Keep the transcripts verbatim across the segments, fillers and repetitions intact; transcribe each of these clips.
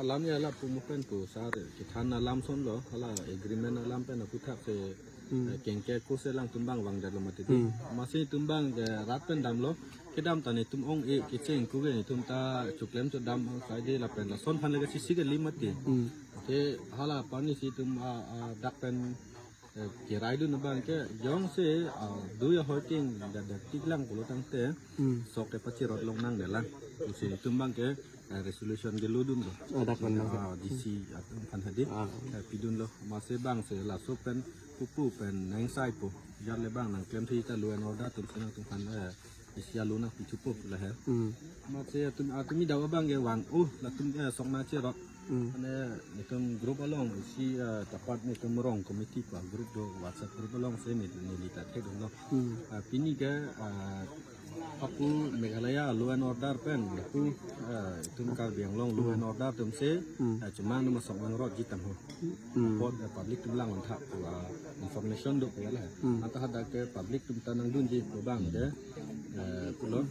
Alam ya la pumupen pu sar kithan alam son lo, hala agreement alam pen aputhak se, hmm, eh, kengke ko se alangtum abang vangdetlo mati di. Hmm. Amatsi itum abang ke rat pen damlo, kedam ta netum ong-e kecheng ko ke netum ta choklem chodam sai di lapen lason aphan le ke sisi kali mati. Hmm. Te hala pani si itum a, a, dak pen eh, keraidun abang ke jongsi, ah, do ya hoiting da da tik lang pulo tangte, hmm, sok ke pachirot longnang de lang. Pusi itum abang ke, eh, resolution ke lodun lo. Ah, dak pen abang. Ah, D C atum aphan hadi. Ah. Eh, pidunlo. Amatsi abang si laso pen pupu pen nang sai po. Jat le abang nangklemthu ta law and order atum si nangtum aphan, eh, isi aluna pithupo lahe. Hmm. Amatsi atum, atum idaw abang ke vang, oh, latum, eh, sok nangchirot. Hmm. Mane netum group along isi, eh, tapat netum rong committee pa group do, WhatsApp group along si neli, neli ta thekdunlo. Hmm. Ah, pini ke, ah, apu Meghalaya law and order pen, apu, eh, itum Karbi Anglong law and order atum si, hmm, eh, chomang atum asok nangrotji tangho. Hmm. Apot, eh, public atum lang on thak pu, ah, information do pu lahe. Hmm. Anta hadak ke public atum ta nangdunji pu abang ke, eh, pulo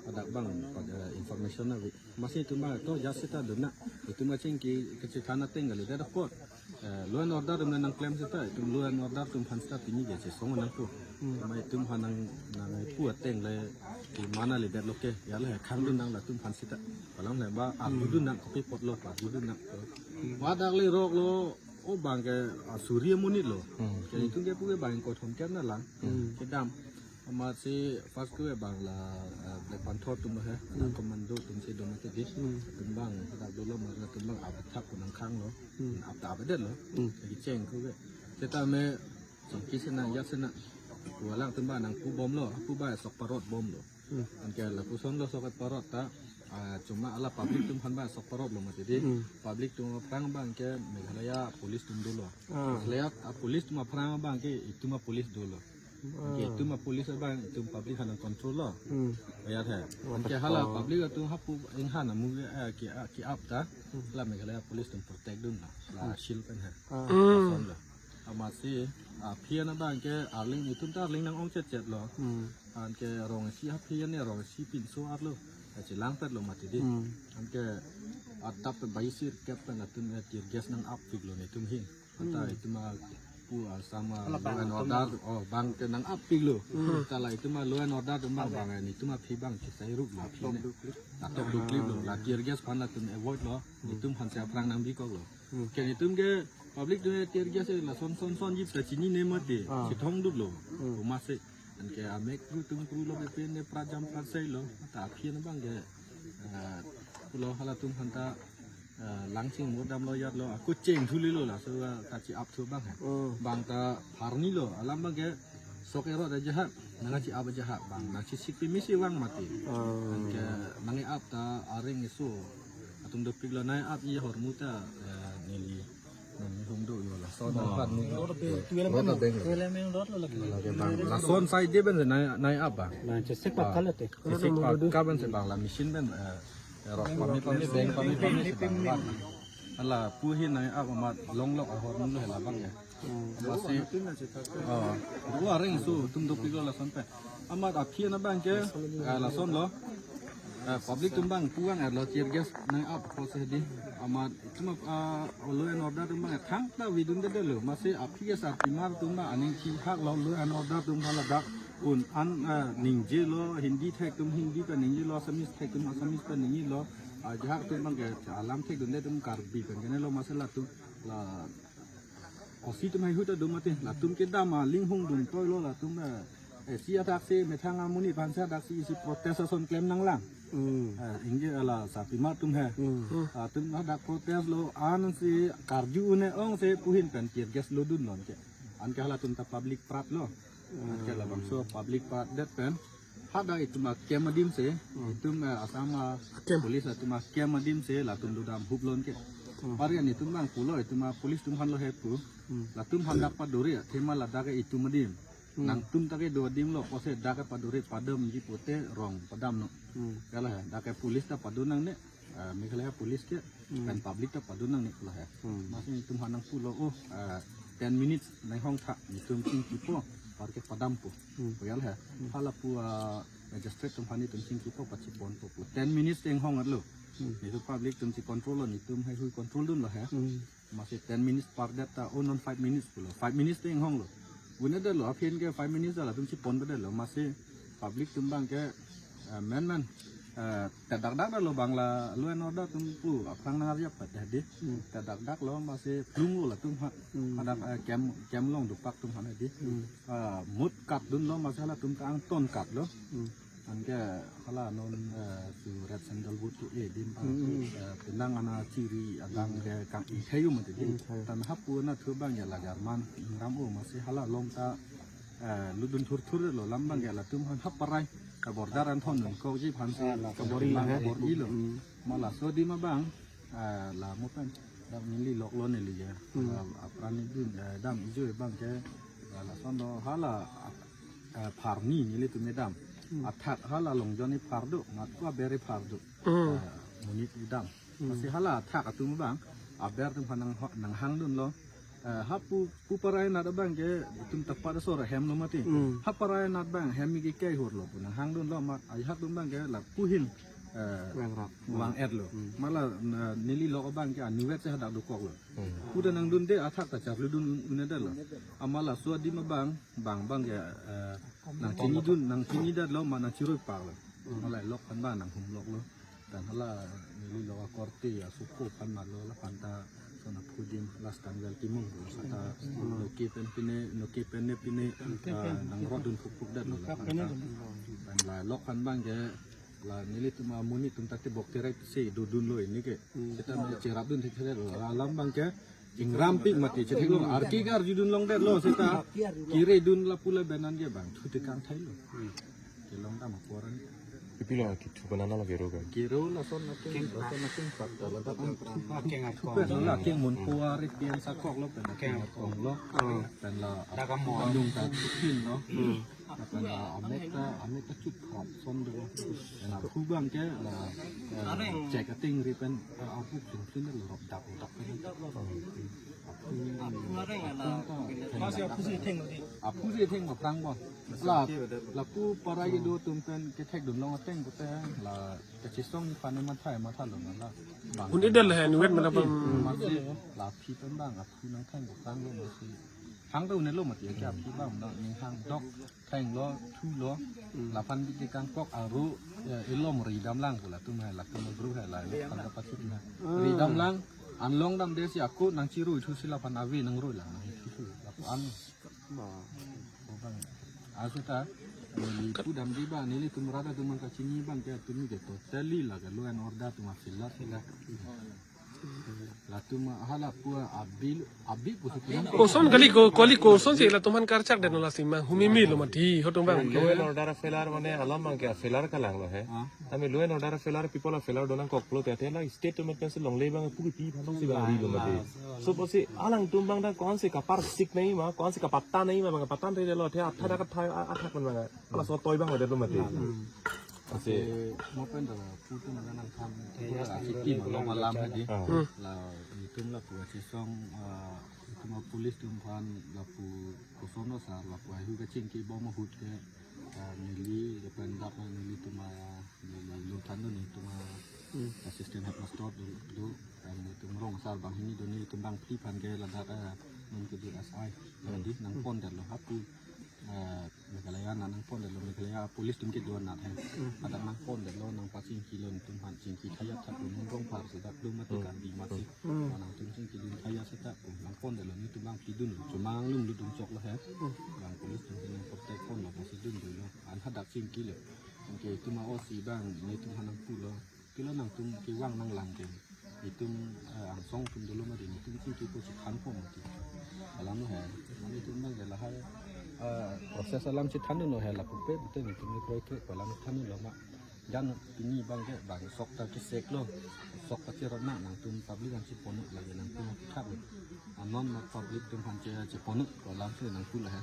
hadak abang, eh, information ave. Amatsi itum abang to jat seta dun nang. Itum kachingki kachethang ateng kali dak apot. Eh, law and order atum nangklem seta, itum law and order atum aphan seta pini ke chesong nangpo. Hmm. Amat itum aphan nang, nangpu ateng le, di mana le det lo ke, ya le khangdun nang latum aphan seta. Palang le ba, arjudun nang kopi apotlo, arjudun nang. Hmm. Wadak le rok lo, o abang ke, ah, suri amonit lo. Hmm. Ke itum ke pu ke abang kothom ker na lang. Hmm. Kedam. Amatsi first ke abang la, eh, Black Panther atum he, hmm, commando atum si do mati di. Hmm. Atum abang, hadak dolo mara atum abang ap thak ko nangkhanglo. Hmm. Ap ta ap detlo. Hmm. Lagi cheng ko ke. Setame songki sena, ya sena. Walang atum abang nangpu bomlo, apu abang sok parot bomlo. Hmm. Anke lapuson lo sok parot ta, ah, chomang hala public atum aphan abang sok parotlo mati di. Hmm. Public atum aphrang abang ke Meghalaya police atum dolo. Ah. Meghalaya, ah, police atum aphrang abang ke itum a-police dolo. Anke itum a-police abang itum public aphan nang control lo. Hmm. Ayat he. Anke hala public atum hapu inghan amu ke, eh, ke, eh, ke-ap ta. Hmm. La Meghalaya police atum protect dun la. La shield pen he. Ah. Hmm. Lason lo. Amatsi, ah, aphi an abang ke arling itum ta arling nang-ong chetchet lo. Hmm. Anke rong isi aphi an ne rong isi pinso arlo. Kachelangpet lo mati di. Hmm. Anke adap pen baisi kep pen atum, eh, tear gas nang-appik lo netum ahin. Anta itum apu Assam a law and order, oh, abang ke nang-appik lo. Hmm. Anta la itum a law and order atum abang, abang, eh, netum aphi abang chesai rup lo aphi ne. Atok duklip lo. La tear gas aphan latum avoid lo. Hmm. Netum aphan si aphrang nangbikok lo. Hmm. Ke netum ke public atum tear gas, eh, lason son sonji ta chinine mati. Ah. Chethong duklo. Hmm. Amatsi. Anke amek kru tum kru lo pepe ne prajam prasai lo. Ta aphi an abang ke, eh, pulo halatum aphan ta, eh, langching mur damlo yat lo, ako cheng thuli lo laso, eh, kachi-ap thu abang he. Oh. Abang ta pharni lo, alam abang ke sok erot ajahak, nangkachi-ap ajahak abang, nangchisik pemisi vang mati. Oh. Anke nang-ap ta areng eso atum dopik lo nang-ap i hormu ta, eh, neli. Nang hung do yo lason. Oh. Pan ni. Rot abang. Lake bang. Lason sai de pen nang, nang-ap ba. Nang chesik pat kal te. Chesik pat kal pen si abang la machine pen, eh, rot pami pami beng pami pami si abang. Hala pu ahin nang-ap amat longlok ahormu lo hela abang ya. Hmm. Amatsi. Oh. Dua areng eso atum dopik lo lason pen. Amat aphi an abang ke, eh, lason lo. Eh, public atum abang pu vang-etlo tear gas nang-ap ko se di. Amat itum, ah, law and order atum abang thangta vidundedetlo. Amatsi aphi ke sarpimar atum abang aning thihak lo law and order atum abang ladak un an, eh, ningjelo Hindi thek atum Hindi pen ningjelo Assamese thek atum Assamese pen ningjelo. Ah, ajahak atum abang ke alam thekdunde atum Karbi pen kene lo amatsi latum la O C atum haihui ta do mati, latum kedam aling hung dun toi lo latum, eh, eh, si adak si methang amonit aphan si adak si isi protest ason klem nanglang. Hmm. Eh, ingge hala sarpimar atum he. Hmm. Atum hadak protest lo an si karju un-e ong si pu ahin pen tear gas lodun lo anke. Anke halatum ta public prat lo. Anke labangso public prat det pen hadak itum a-camp adim si, hmm, itum, eh, Assam a-camp, police atum a-camp adim si, latum dodam hup lo anke. Hmm. Pari an itum abang pulo, itum a-police atum aphan lo he pu. Hmm. Latum aphan dak padore, athema ladak itum adim. Hmm. Nangtum ta kedo adim lo, pusi dak padore padamji pute rong padam non. Hmm. Kala he, dak police ta pado nangne, eh, Meghalaya police ke, hmm, pen public ta pado nangne kala he. Hmm. Amatsi itum aphan nangpulo, oh, eh, ten minutes nang hong tha, itum chingkipo, par ke padampo. Hmm. Koyal he. Hmm. Hala pu, ah, Magistrate atum aphan netum chingkipo pachiponpo pu. Ten minutes te inghong-etlo. Hmm. Netum public atum chi control lo, netum heihui control dunlo he. Hmm. Amatsi ten minutes pardet ta, oh non five minutes pulo. Five minutes te inghonglo. Vun-edetlo, aphi ke five minutes ta latum chiponpedetlo. Amatsi public atum abang ke, eh, men men, eh, tedakdak detlo abang la law and order atum pu aphrang nang-arjap pat hedi. Hmm. Tedakdaklo, amatsi plunglo latum ha. Hmm. Hadak, eh, camp, camp along dopak atum aphan hedi. Hmm. Ah, mut katdunlo, amatsi halatum ta angton katlo. Hmm. Anke hala non, eh, su red sandalwood tu, eh, adim abang, Hmm, hmm. eh, penang ana chiri adang Hmm. ke kang-ingthei mati di. Hmm, thei. Tan hapu anatthu abang ya la German ingram o, amatsi hala along ta, eh, lutdun thurthurlo, alam abang ya latum aphan hap parai. Ka border an thondun kokji aphansi Ah, la kabor-ilo, kabor-ilo he. Hmm. Ma laso adim abang, ah, la mo pen, dam neli loklo neli ya. Hmm. Ah, apran neli dun, eh, dam ijoi abang ke, ah, lasonlo hala, ah, ah, phar ni nelitum kedam. Hmm. Athak hala Longjon aphar do, mat ko aber aphar do. Hmm. Ah, monit kedam. Hmm. Amatsi hala athak atum abang, aber atum aphan nang ho-, nanghangdunlo. Eh, hapu, pu parai anat abang ke, itum tapat asor ahemlo mati. Hmm. Hap parai anat abang, hem ke kehurlo pu nanghangdunlo, ma, ajahak atum abang ke lapu ahin, eh, Vang rap. vang-etlo. Hmm. Ma la, na, neli lok abang ke anivet si hadak dokoklo. Hmm. Pu ta nangdunde athak ta charlidun un-edetlo. Amat laso adim abang, bang abang ke, eh, nangchinidun, nangchinidetlo, ma nangchiruipaklo. Hmm. Ma la lok aphan abang nanghumloklo. Tan hala neli lok akorte asopo aphan malo, laphan ta son aphu adim last time vel timung seta Hmm. noke pen pine, noke pen ne pine, Noke ah, pen. nangrodun phukphukdetlo Noke laphan pen ta. ne dun. Tan la lok aphan abang ke la nelitum amonit atum ta tebok terek si dodunlo pini ke. Hmm. Seta cherapdun thekthedetlo. Alam abang ke ingrampik mati chetheklong. Arki ke arjudun longdetlo seta kiredun lapu laben an ke bang thu tekang thailo. Hmm. Kelong dam aporan. Pipilo arki thu banana lake ro ga. Kiro lason akeng, lason akeng pat ta ladak an. Akeng akong. Pen la akeng mun puar pen sakoklo pen akeng akonglo. Hmm. Pen la Dak amor. Andung ta chupin lo. Hmm. Pen la amek ta, amek ta chup phat son do. Pen la aphu abang ke la, eh, chek ating ri pen, eh, aphu chin chin lo rop dak dak pen. Aphu areng ala. Aphu si theng lo di. Aphu si theng ma prang bon. La, lapu parai kedo atum pen kethekdun long ateng pute la kachesong aphan ne mathai matha lo la. Bang. Hun idel he, nuet mena pam. Amatsi la aphi pen bang aphu nangtheng ko prang lo amatsi. Hang ta un-elo mati ya aphi bang na ning hang dok. Thenglo, thulo, laphan bidi kangkok aru, eh, ilom ridam lang pula, tum hai la, tum gru hai la, laphan kapasik na. Ridam lang, anlong damde si ako nangchirui thu si laphan ave nangrui lang, nangthu, lapu an. Aso ta, neli pudam di ba, nelitum rada tum kachini abang ke, tum ke totally la ke law and order tum afilat sila. Latum hala pu abi, abi pusi pu. Koson kali ko, kali koson si latum aphan karchak den lasi ma humimi lo mati, hotum bang. Law and order failure mane alam bang ke failure kalang lo he. Ah. Tame law and order failure people are failure donangkoklo te, te la state atum pensi longle bang pu kipi phan si bang ri lo mati. So pusi alangtum bang da kon si kapar sik nahi ma, kon si kapata nahi ma, bang kapata nahi lo the, atha da katha, atha kon bang. Ala so toi bang ada lo mati. Hmm. Ase mo pen da pu tum nangthan. Iya, pura iya, asiki iya, malom iya, malam iya. Hedi. Ah. Hmm. La itum lapu achesong, ah, itum apolice atum aphan lapu koson asar lapu ahu kachingki bom ahut ke, ah, neli lapen dak nelitum a neli luthan do nelitum a Hmm. assistant headmaster do, do, nelitum rong asar banghini do nelitum bangphli aphan ke ladak, ah, non kedo S I. Hmm. Jadi nangpondetlo hapu, ah, Meghalaya anat nangpondetlo, Meghalaya police atum kedo anat he. Hmm. Hadak nangpondetlo, nangpachingkilo, nelitum aphan chingki thayat thap, nelitum rong phar si dak dum mati Hmm. Karbi mati. Hmm. Nangtum chingkidun thayat seta, nangpondetlo, nelitum bangphli dunlo, chomang lum lutdun choklo he. Hmm. Bang police atum ke nangprotect ponlo, pasi dundunlo, an hadak chingkilo. Anke itum a-O C bang, nelitum aphan nangpulo. Pilo nangtum kevang nanglang ke. Itum, eh, angsong atum dolo mati, itum chingkipo chethanpo mati. Alam lo he. Mane itum bang ke lahai, eh, process alam chethandunlo he lapu pe, pute itum ni kroi ke alam thandunlo ma. Jan pini bang ke bang sok ta keseklo. Sok ta cherap na nangtum public an cheponlo lagi nangtum thaplo. Anon ma public atum aphan che, cheponlo alam si nangpulo he.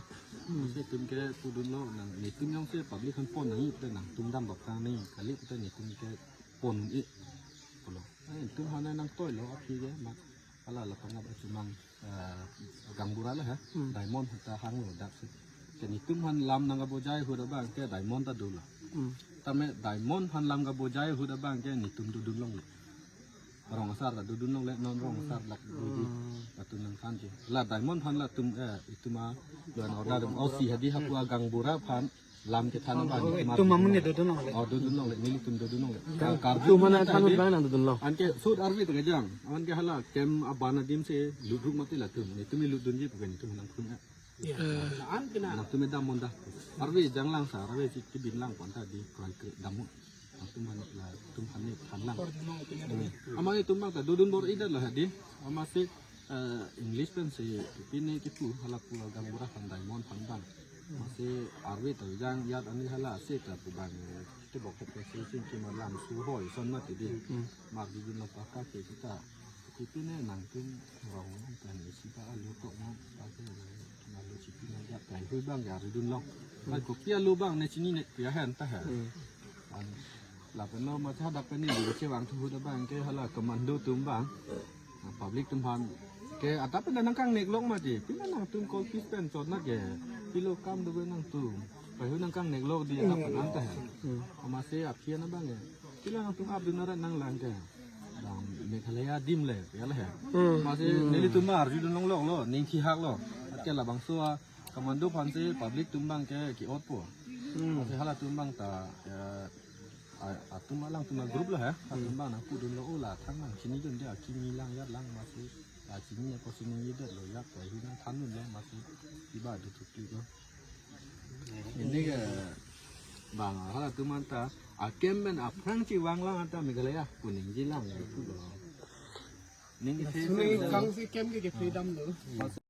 Hmm. Si itum ke pudunlo nang, nelitum jongsi public aphan pon nangji pute nangtum dam bak tang nangji kali pute nelitum ke pon un-e pulo. Eh, itum aphan nangtoilo aphi ke ma. Hala la pangap chomang, eh, gaonbura lo he. Hmm. Diamond ta hanglo dak si. Ke netum aphan lam nangkabojai ahut abang ke diamond ta dolo. Hmm. Tame diamond aphan lam kabojai ahut abang ke netum dodun longle. Rong asar ta dodun longle, non rong asar lak dodi. Hmm. Latum nangthanji. La diamond aphan latum, eh, itum a, law and order atum, O C hadi hapu agaonbura aphan lam kethan abang. Oh, itum amonit dodun longle. Oh, dodun longle, nelitum dodun longle. Ka-, karju itum mana nangthan than hadi. Abang nangdodunlo. Anke sut arve ta kejang. Anke hala camp aban adim si lutruk mati latum. Netum lutdunji pu ke netum nangphun. Ya. Eh. Nangtum dam monta. Arve janglang sa, arve si kebin lang pon ta di kroikre dam. Nangtum aphan latum aphan ne thanlang. Amat netum abang ta dodun bor-idetlo hadi. Amatsi, eh, English pen si pine kipu hala pu agaonbura aphan diamond aphan abang. Amatsi arve ta jang yat ani hala si ta pu abang. Te bok ke si sing kima lam su hoi son mati di. Hmm. Mar dodun lo paka ke kita. Pine nangtum rong nang pen isi ba alu tok nang pake alu chipi nang ya kai hui abang ya ridun long. Kai kopi alu abang ne chini ne pia hen ta hen. Hmm. An lapen lo ma cha dak pen ni di chevang thu ahut abang ke hala commando atum abang. Na public atum aphan ke adap pen nangkangnek lok mati. Pine nangtum kol pis pen chot na ke. Pilo kam do nangtum. Kai hui nangkangnek lok di adap pen an ta hen. Hmm. Amatsi aphi an abang ke. Pila nangtum ap dun arat nanglang ke. Dam Meghalaya adim le, ya le he. Hmm. Amatsi nelitum arjudun longloklo, ning thihaklo. Atke labangso a commando aphan si public atum abang ke ki-otpo. Hmm. Amatsi halatum abang ta, eh, a-, atum alangtum a-group lo he. Atum abang nangpudunlo, o la thang nang chinidun dia kimi lang yat lang amatsi. A chini ako chinidetlo ya ko hi nangthandunlo amatsi. Iba do thukli ko. Ini ke bang halatum anta a-camp pen aphrang chevanglang anta Meghalaya pu ningjelang ya pulo. Ning isi Suni kang si camp ke ke freedom lo.